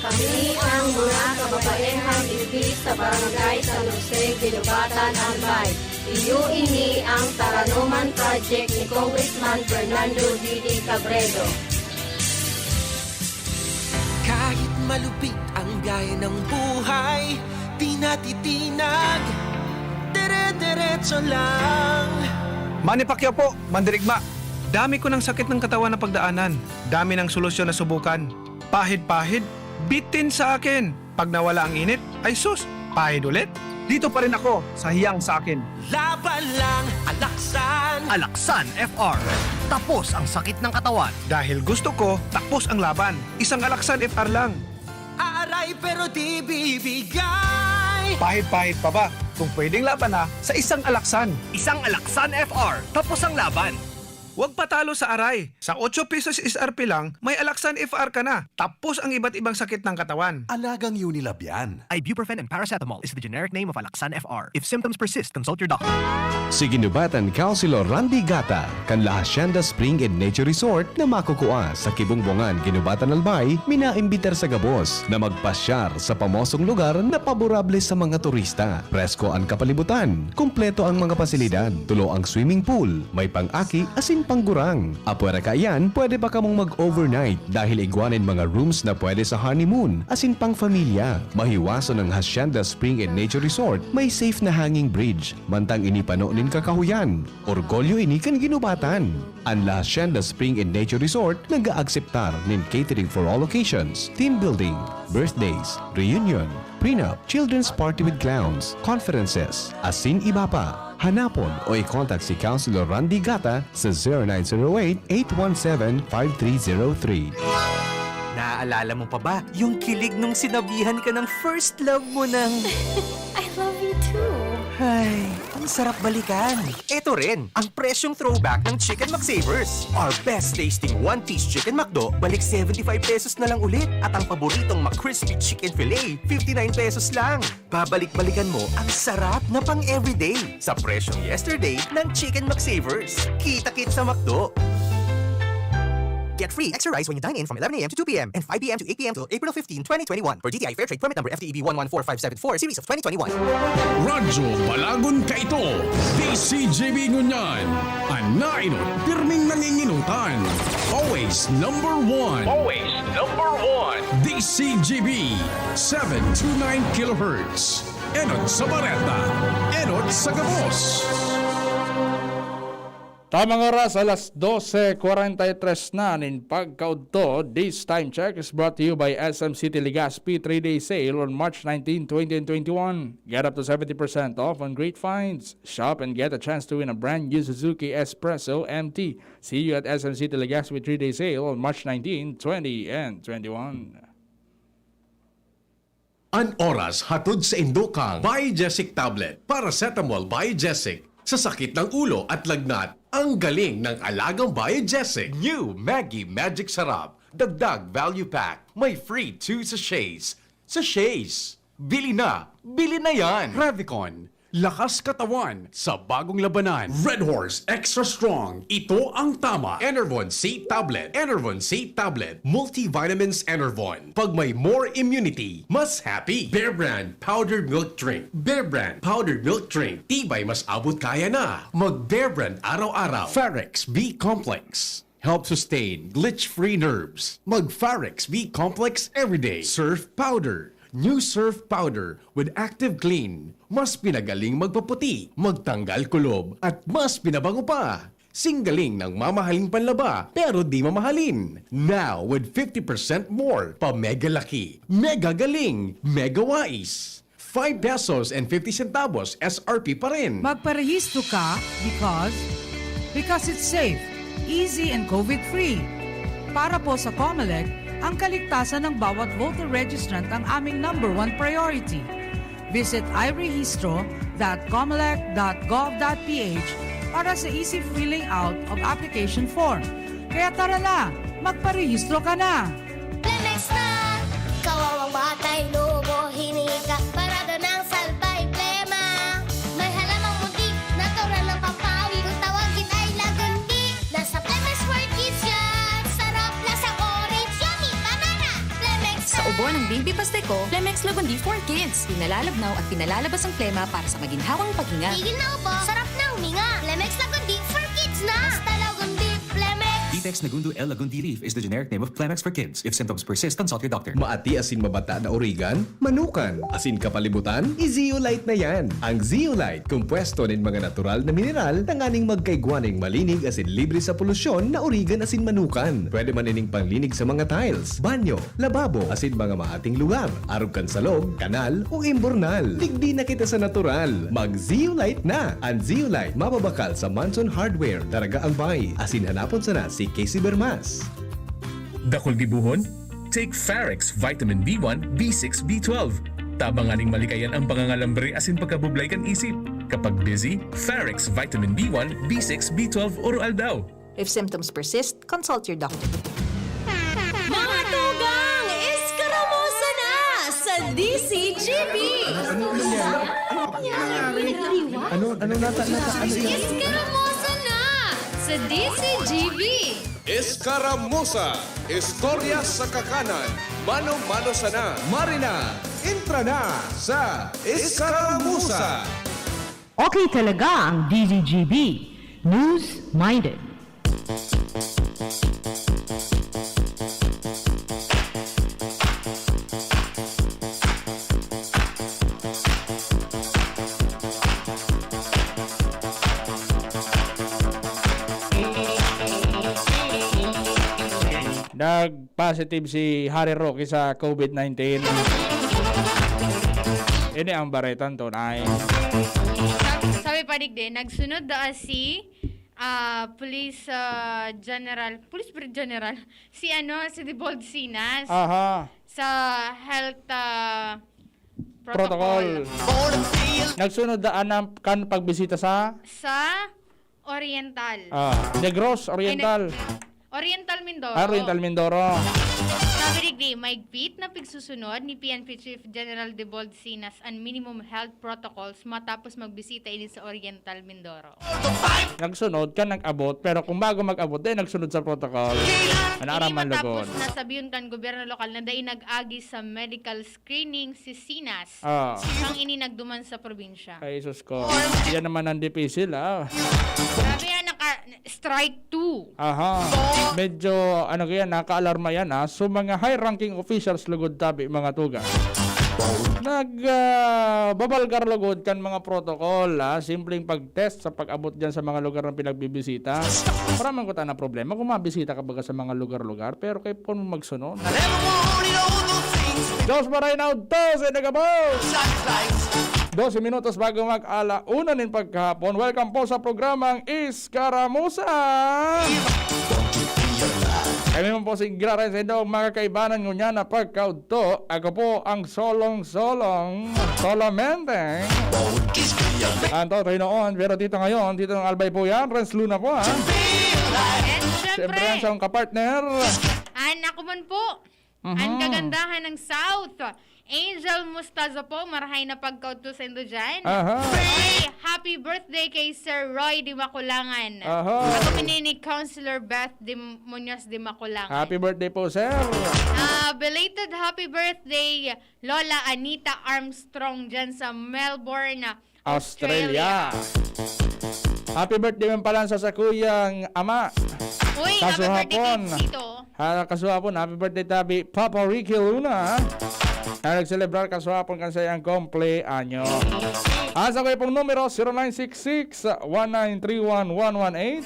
Kami ang mga kababaehang digdi sa Barangay San Jose, Guinobatan, Albay. Iyo ini ang Taranoman Project ni Congressman Fernando Didi Cabredo. Kahit malupit ang gaya ng buhay, di natitinag, dire-diretso lang. Manny Pacquiao po, mandirigma. Dami ko ng sakit ng katawan na pagdaanan. Dami ng solusyon na subukan. Pahid-pahid, bitin sa akin. Pag nawala ang init, ay sus, pahid ulit. Dito pa rin ako sa hiyang sa akin. Laban lang, Alaksan. Alaksan F R. Tapos ang sakit ng katawan. Dahil gusto ko, tapos ang laban. Isang Alaksan F R lang. Aaray pero di bibigay. Pahid-pahid pa ba? Kung pwedeng laban na, sa isang Alaksan. Isang Alaksan F R. Tapos ang laban. Huwag patalo sa aray. Sa otso pesos S R P lang, may Alaxan F R ka na, tapos ang iba't ibang sakit ng katawan. Alagang Unilab yan. Ibuprofen and paracetamol is the generic name of Alaxan F R. If symptoms persist, consult your doctor. Si Ginubatan Councilor Randy Gata, kan La Hacienda Spring and Nature Resort na makukua sa Kibungbungan, Ginubatan, Albay, minaimbitar sa gabos na magpasyar sa pamosong lugar na paborable sa mga turista. Presko an kapalibutan, kumpleto ang mga pasilidad, tulo ang swimming pool, may pang-aki asin panggurang. Apwera kaiyan, pwede pa kamong mag-overnight dahil igwa nin mga rooms na pwede sa honeymoon asin pang-familia. Mahiwason ang Hacienda Spring and Nature Resort, may safe na hanging bridge, mantang ini pano nin kakahuyan. Orgulyo ini kan Ginubatan. An La Hacienda Spring and Nature Resort nag-aakseptar nin catering for all occasions, team building, birthdays, reunion, prenup, children's party with clowns, conferences, asin iba pa. Hanapon o i-contact si Councilor Randy Gata sa zero nine zero eight, eight one seven, five three zero three. Naaalala mo pa ba yung kilig nung sinabihan ka ng first love mo ng... I love you too. Ay, ang sarap balikan. Ito rin, ang presyong throwback ng Chicken McSavers. Our best tasting one-piece Chicken McDo, balik seventy-five pesos na lang ulit. At ang paboritong McCrispy Chicken Fillet, fifty-nine pesos lang. Babalik-balikan mo ang sarap na pang-everyday sa presyong yesterday ng Chicken McSavers. Kita-kit sa McDo! Get free extra rice when you dine in from eleven a.m. to two p.m. and five p.m. to eight p.m. till April fifteen, twenty twenty-one, per D T I Fair Trade Permit Number F T E B one one four five seven four, Series of twenty twenty-one. Radyo Balagon Kaito, D C G B Ngunyan, an nainot, pirming nanginginutan. Always number one. Always number one. D C G B, seven two nine kilohertz. Enot sa bareta, enot sa gabos. Tamang oras, alas dose kwarenta y tres na nin pagkaudto. This time check is brought to you by S M City Legazpi three-day sale on March nineteen, twenty and twenty-one. Get up to seventy percent off on great finds. Shop and get a chance to win a brand new Suzuki Espresso M T. See you at S M City Legazpi three-day sale on March nineteen, twenty and twenty-one. An oras hatod saindo kan Biogesic Tablet, Paracetamol Biogesic. Sa sakit ng ulo at lagnat, ang galing ng alagang Biogesic. New Maggi Magic Sarap, Dagdag Value Pack, may free two sachets. Sachets! Bili na! Bili na yan! Revicon, lakas katawan sa bagong labanan. Red Horse Extra Strong, ito ang tama. Enervon C Tablet, Enervon C Tablet, Multivitamins Enervon. Pag may more immunity, mas happy. Bear Brand Powdered Milk Drink, Bear Brand Powdered Milk Drink, tibay mas abot kaya na. Mag Bear Brand araw-araw. Farex B Complex, help sustain glitch-free nerves. Mag Farex B Complex everyday. Surf Powder, new Surf Powder with Active Clean. Mas pinagaling magpaputi, magtanggal kulob, at mas pinabango pa. Singgaling ng mamahaling panlaba, pero di mamahalin. Now, with fifty percent more, pa mega laki, mega galing, mega wais. Five pesos and fifty centavos S R P pa rin. Magparehistro ka because because it's safe, easy and COVID-free. Para po sa Comelec, ang kaligtasan ng bawat voter registrant ang aming number one priority. Visit irehistrocommelec.gov.ph para sa easy filling out of application form. Kaya tara na, magparehistro ka na! Plemex na! Kawawang batay, lobo, hiningi ka, parada ng salbay, plema. May halamang muntik, natural ng pampawi, kung tawagin ay lagundi. Nasa Plemex for Kids yan! Sarap, lasang orange, yummy, banana! Plemex Sa ubo ng baby pasteko, Plemex Lagundi for Kids. Pinalalabnaw at pinalalabas ang plema para sa maginhawang paghinga. Tigil na ubo, sarap na huminga. Plemex Lagundi for Kids na! Basta Lagundi, Plemex! Ditex Nagundo L Lagundi Leaf is the generic name of Plemex for Kids. If symptoms persist, consult your doctor. Maati asin mabata na origan, manukan, asin kapalibutan? I-Zeolite na yan! Ang Zeolite, kompuesto nin mga natural na mineral tanganing magkaigwa nin malinig asin libre sa polusyon na origan asin manukan. Pwede man ining panglinig sa mga tiles, banyo, lababo, asin mga maating lugar, arog kan salog, kanal, o imburnal. Digdi na kita sa natural! Mag-Zeolite na! Ang Zeolite mababakal sa Manson Hardware, Daraga, Albay. Asin hanapon sana si Casey Bermas. Dakul gibohon? Take Farex Vitamin B one, B six, B twelve. Tabang nganing malikayan ang pangangalambre asin pagkabublay kan isip. Kapag busy, Farex Vitamin B one, B six, B twelve oro-aldaw. If symptoms persist, consult your doctor. Mga tugang, eskaramusa na sa D C G B! Ano, ano nata, nata, ano yun? Eskaramusa na sa D C G B! Eskaramusa, istorya sa kakanan, mano-mano sana. Marina, entra na sa Eskaramusa. Okay talaga ang D Z G B. News-minded. Nag-positive si Harry Roque sa covid nineteen. Ini ang baretang tunay. Sa-, sabi pa digdi, nagsunod daa si, ah, Police, ah, General, Police Brigadier General, si ano, si Debold Sinas Aha. sa health, ah, Protocol. protocol. Nagsunod daan ang kan pagbisita sa Sa Oriental. Ah, Negros Oriental. Ay, Neg-, Oriental Mindoro. Ah, Oriental Mindoro. Sabi digdi, mahigpit na pigsusunod ni P N P Chief General Debold Sinas an minimum health protocols matapos magbisita ini sa Oriental Mindoro. Nagsunod kan nag-abot, pero kung bago mag-abot, dai nagsunod sa protocol. Ano, Ini araman matapos lugod. na sabihon kan gobyerno lokal na dai nag-agi sa medical screening si Sinas. Ah. Kang ini nagduman sa probinsya. Ay, sus ko. Yan naman ang dipisil, ah. Sabi nga, naka-strike two. Aha. Medyo, ano ko yan, nakaalarma yan, ah. So, mga high-ranking officials lugod tabi, mga tuga. Nag, ah, babalgar lugod kan mga protocol, ah. Simpleng pag-test sa pag-abot dyan sa mga lugar na pinagbibisita. Para man ko na problema kung mabisita ka baga sa mga lugar-lugar, pero kay pon magsunod. Diyos maray na udto sa inagabos! Dose minutos bago mag-ala una nin pagkahapon. Welcome po sa programang Iskaramusa! Kami man po si Graray sa inyong mga kaibanan ngunyan na pagkaudto. Ako po ang solong-solong, solamente. Anto, tayo noon, pero dito ngayon, dito ng Albay po yan. Renz Luna po, ha? And Siyempre, syempre, ang siyang kapartner. An ako man po, Mhm. ang kagandahan ng South. Angel Mostaza po, marahay na pagkaudto sa indo dyan. Aha. Ay, happy birthday kay Sir Roy Di Maculangan. Aha. Ako man ni Councilor Beth Di Muñoz Di Maculangan. Happy birthday po, sir. Ah, belated happy birthday, Lola Anita Armstrong, dyan sa Melbourne, Australia. Australia. Happy birthday man pala sa sakuyang ama. Uy, happy birthday kay Kasuhapon. Tito. Ha, kasuhapon, happy birthday tabi, Papa Ricky Luna. Na nagselebrar kasuhapon kan saiyang kumpleanyo. Ang sakuya pong numero, zero nine six six, one nine three one, one one eight.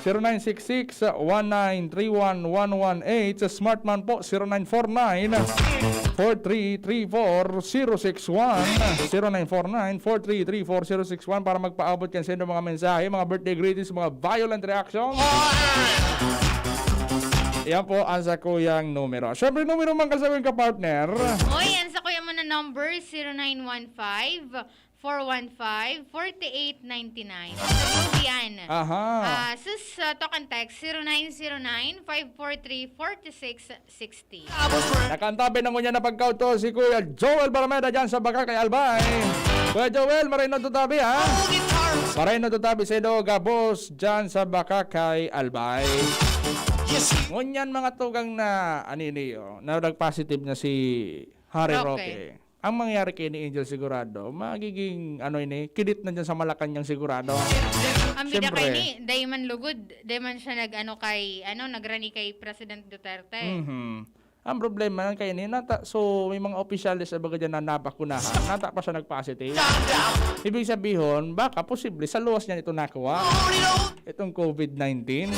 Zero nine six six, one nine three one, one one eight. Sa Smart man po, zero nine four nine, four three three four, zero six one. Zero nine four nine, four three three four, zero six one para magpaabot kan sa inyong mga mensahe, mga birthday greetings, mga violent reactions. Yan po ang sakuyang numero. Siyempre, numero man kasabing ka-partner. Oy, ang sakuya mo na number, zero nine one five, four one five, forty-eight ninety-nine. Sa Globe yan. Aha. Ah, sus, ah, talk and text, zero nine zero nine, five four three, forty-six sixty. Nakantabi na ngunyan na pagkaudto si Kuya Joel Barmeda dyan sa Bacacay, Albay. Kuya Joel, maray na tutabi, ha? Maray na tutabi sa indo, gabos dyan sa Bacacay, Albay. Ngunyan, mga tugang na, anini, oh, na nag-positive na si Harry Roque. Roque. Ang mangyayari kay ni Angel sigurado, magiging, ano ini, kidit na dyan sa Malacañang sigurado. Ang bida Siyempre. kay ni, dai man lugod, dai man siya nag-ano kay, ano, nagrani kay President Duterte. Mhm. Ang problema lang kay ni, nata, so, may mga opisyales sa baga dyan na nabakunahan, nata pa siya nag-positive. Ibig sabihin, baka posible sa luwas niyan ito nakuha. Itong covid nineteen.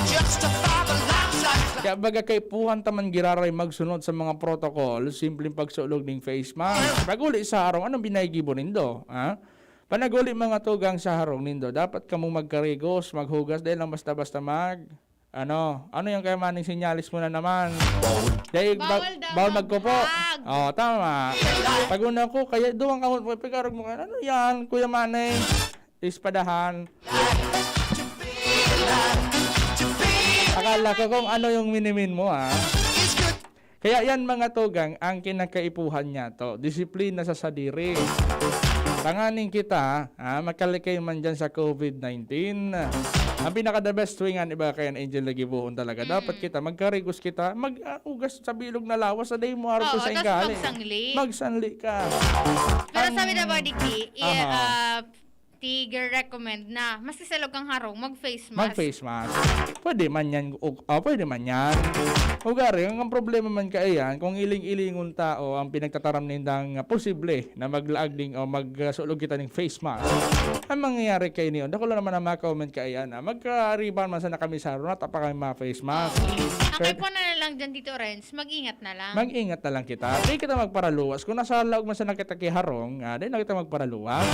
Kaya baga kaipuhan ta man giraray magsunod sa mga protocol, simpleng pagsulog ning face mask. Pag-uli sa harong, anong binayigibo nindo? Ha? Panag-uli mga tugang sa harong nindo, dapat kamo magkarigos, maghugas, dahil lang basta-basta mag, ano, ano yung kaya maning sinyalis mo na naman? Dahil ba-, Bawal daw bawal magkupo. mag-hug. Oh, tama. Pag una ko, kaya duwang kamot mo, pagkarag mo ka, "Ano yan, Kuya Manny?" Ispadahan. Kala ko kung ano yung minimin mo, ha? Kaya yan, mga tugang, ang kinakaipuhan niya to, disiplina sa sadiri. Tanganing kita, ha, makalikay man dyan sa covid nineteen. Ang pinaka-the best way nga, iba kaya Angel na gibuhon talaga. Mm. Dapat kita, magkarigos kita, mag-ugas sa bilog na lawas sa day mo, araw ko Oo, sa tas ingali. Magsangli. Magsanli ka. Pero ang sabi na ba, Diki, i- Aha. ah, tig-recommend na, maski sa log kang harong, mag-face mask. Mag-face mask. Pwede man yan. O, ah, pwede man yan. Ugari, ang, ang problema man kaiyan, kung iling-ilingon ta o ang pinagtataram nindang, ah, posible na maglaag ding o magsulog kita ning face mask. Ang mangyayari kay niyo, dako lang naman ang mga comment kaiyan, ah, magkariban man sana kami sa harong, nata pa kami mga face mask. Oo. Ang Pero kaipuhan na lang dyan, Tito Renz, mag-ingat na lang. Mag-ingat na lang kita. Di kita magparaluwas. Kung nasa laog man sana kita kiharong, ah, di na kita magparaluwas.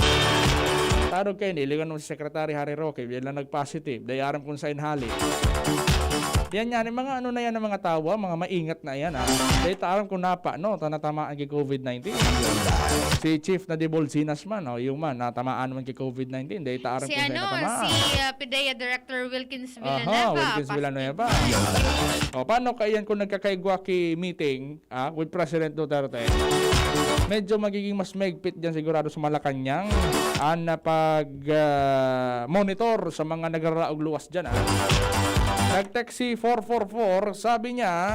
Tarog kayo, niliwan mo si Secretary Harry Roque, biyan lang nag-positive. Di aram kung saan hali. Yan yan, yung mga ano na yan, ng mga tawa, mga maingat na yan, ah. Di ta aram kung napa, no? Ta natamaan kay covid nineteen. Si Chief na de Bolsinas man, o yung man, natamaan man kay covid nineteen. Di ta aram Si kung saan ano, natamaan. si, ah, PDEA Director Wilkins Aha, Villanueva, Wilkins Villanueva. positive. O, paano kaiyan kung nagkakaigwa ki meeting, ah, with President Duterte? Medyo magiging mas mahigpit dyan sigurado sa Malacañang ang, ah, pag, ah, monitor sa mga nagraraog luwas dyan, ah. Nag-text si four four four, sabi niya,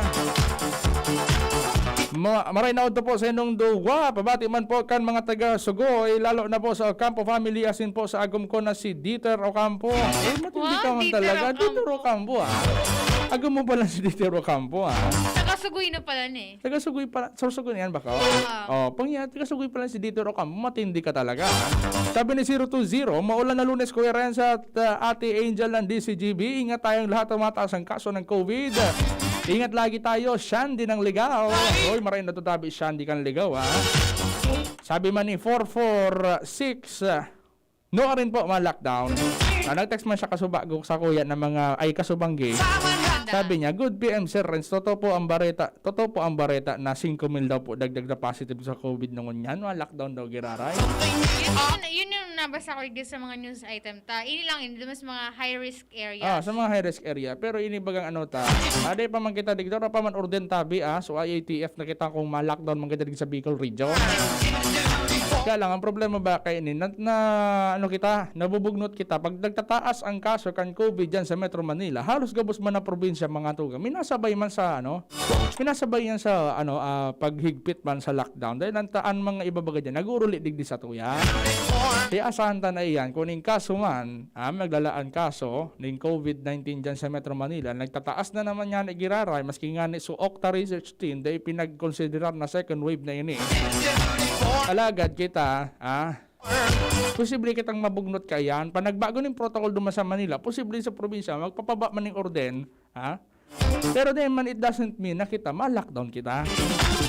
Ma-, maray na udto po sa inyong duwa. Pabati man po kan mga taga Sugoy, lalo na po sa Ocampo family, asin po sa agom ko na si Dieter Ocampo. Eh, matindi Wow, ka man Dieter talaga. Ocampo. Dieter Ocampo, ah. Agom mo pala si Dieter Ocampo, ah. Taga Sugoy na pala ni. Taga Sugoy pala. Sa Sugoy na yan, baka? Oo. Oh, pag yan, taga Sugoy pala si Dieter Ocampo. Matindi ka talaga, ah. Sabi ni zero two zero, "Maulan na Lunes, Kuya Renz at, ah, Ate Angel ng D C G B. Ingat tayong lahat, tumataas ang kaso ng covid." Ingat lagi tayo, Shandy ng Ligao. Oy, maray na to tabi, Shandy kang Ligao, ha? Sabi man ni four four six, ah, no rin po, ma-lockdown. Ah, nag-text man siya kasuba, gu-, sa kuya ng mga, ay, kasubanggi. Sabi niya, "Good P M, Sir Renz. Totoo po ang bareta, totoo po ang bareta na singko mil daw po dagdag na positive sa covid ngunyan. Ma-lockdown daw, giraray." Yun, yun yung nabasa ko dito sa mga news item ta. Ini lang, ini sa mga high risk areas. Ah, sa mga high risk area. Pero ini bagang ano ta, aday pa man kita digdi, wala pa man orden tabi, ah. So, I A T F na kita kung ma-lockdown man kita digdi sa Bicol region. Kaya lang, ang problema ba kay ini, na, na, ano kita, nabubugnot kita. Pag nagtataas ang kaso kan covid dyan sa Metro Manila, halos gabos man na probinsya, mga tugang. Minasabay man sa, ano, minasabay yan sa, ano, ah, paghigpit man sa lockdown. Dahil ang taan mga ibabaga dyan, nag-uuruli digdi sa tuya. Kaya asahan ta na iyan, kung ning kaso man, ah, maglalaan kaso ning covid nineteen dyan sa Metro Manila, nagtataas na naman yan, igiraray, maski nga ni Suokta Research Team, dahil pinagkonsiderar na second wave na ini. Alagad kita, ah, posible kitang mabugnot kaiyan. Panagbago ning protocol duman sa Manila, posible sa probinsya, magpapaba man ning orden, ha? Pero di man, it doesn't mean na kita ma-lockdown kita.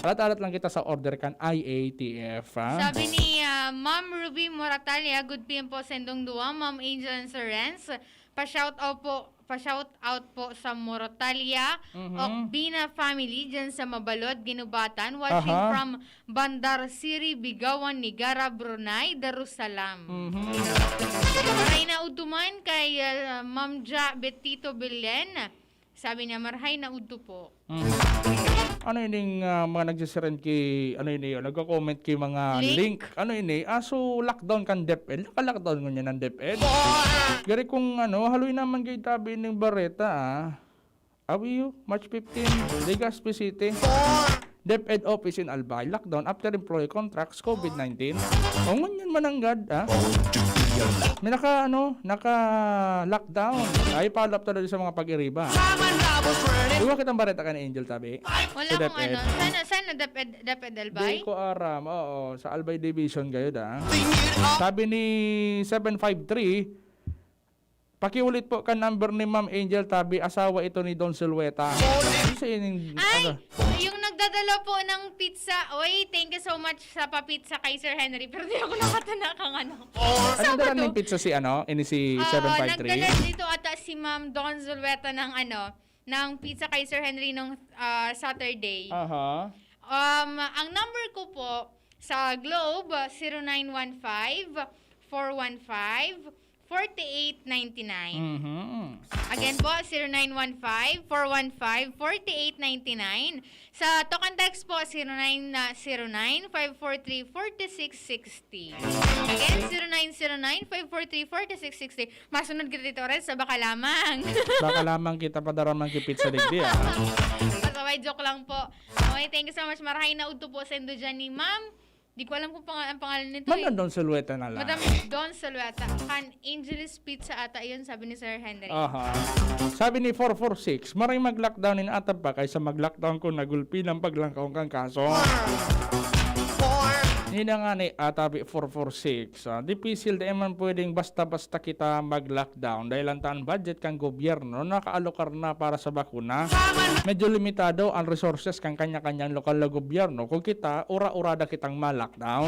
Alat-alat lang kita sa order kan I A T F, ha? Sabi ni, ah, Ma'am Ruby Moratalia, "Good P M po sa indong duwa, Ma'am Angel and Sir Renz. Pa-shout out po, pa-shout out po sa Moratalia, Mhm. Okbina family dyan sa Mabalod, Guinobatan, watching Aha. from Bandar Seri, Bigawan, Negara, Brunei, Darussalam." Mhm. Maray na udto man kay, ah, Ma'am Ja Betito Belen. Sabi niya, "Marhay na udto po." Mm. Ano ining, ah, mga nagsisirend ki, ano ini, oh, nagko-comment ki mga Link? link? Ano ini? Ah, so, lockdown kan DepEd. Naka-lockdown ngunyan ang DepEd? Gari kung ano, haloy naman kayo tabi ning bareta, ah. Awi, March fifteen, Legazpi City. DepEd office in Albay, lockdown after employee contracts, covid nineteen. O, ngunyan mananggad, ah. May naka, ano, naka-lockdown. Ay, follow up talaga sa mga pag-iriba. Iwa kitang bareta ka ni Angel, tabi. Wala Sa akong DepEd. ano. Sana, sana DepEd, DepEd Albay? Di ko aram. Oo, sa Albay Division kayo, da. Sabi ni seven five three, "Pakiulit po kan number ni Ma'am Angel Tabi, asawa ito ni Don Silueta." Ano sa ining, Ay! ano? Yung nagdadala po ng pizza. Oy, thank you so much sa pa-pizza kay Sir Henry. Pero di ako nakatana kang ano. Anong dala Sabado. ng pizza si ano? Ini si Oo, seven five three? nagdala dito ata si Ma'am Don Zulueta ng ano, ng pizza kay Sir Henry nung, ah, Saturday. Aha. Um, ang number ko po sa Globe, zero nine one five, four one five, forty-eight ninety-nine. Mhm. Again po, zero nine one five, four one five, forty-eight ninety-nine. Sa talk and text po, zero nine, ah, zero nine, five four three, forty-six sixty. Again, zero nine zero nine, five four three, forty-six sixty. Masunod kita dito, Ren, sa baka lamang. Baka lamang kita padaraman ki pizza digdi, ah. Pasaway, joke lang po. Okay, thank you so much. Marahay na udto po sa indo dyan ni Ma'am. Di ko alam kung pang- ang pangalan nito eh. Madam Don Sulueta na lang. Madam Don Sulueta. Kan Angeles Pizza ata yun, sabi ni Sir Henry. Aha. Sabi ni four four six, "Maray mag-lockdown in ata pa kaysa mag-lockdown ko nagulpi ng paglangkaw kan kaso." Nina nga ni Atabi four four six, ah, dipisil dai man pwedeng basta-basta kita mag-lockdown dahil ang taan budget kan gobyerno nakaalokar na para sa bakuna. Medyo limitado ang resources kan kanya-kanyang lokal na gobyerno kung kita ura-urada kitang ma-lockdown.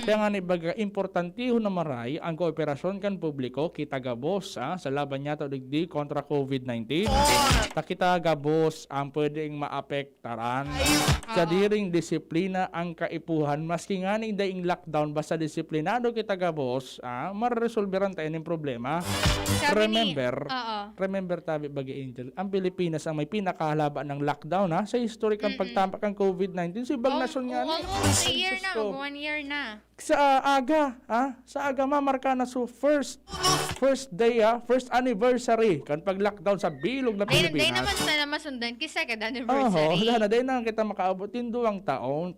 Kaya nga ni baga importantihon na maray ang kooperasyon kan publiko kita gabos, ah, sa laban niyato digdi kontra COVID nineteen. Ta kita gabos ang pwedeng maapektaran. Sa Oo. Diring disiplina ang kaipuhan, maski nga ning daing lockdown, basta disiplinado kita gabos, ah, mareresolberan tayo ning problema. Sabi ni- Remember, Oo. remember tabi bagi Angel, ang Pilipinas ang may pinakahalaba ng lockdown, ha, sa history kan Mm-mm. pagtapak kan COVID nineteen. So, ibang Oh, nasyon nga oh, ni. oh, a year Diyos na, ko. mag one year na. Sa aga, ha? Sa aga, mamarka na so first first day, ha? First anniversary kan pag-lockdown sa bilog na Dahil, dahil Pilipinas. naman na masundan, kay second Oho, anniversary. Dana, dahil na kita makaabot yung duwang taon.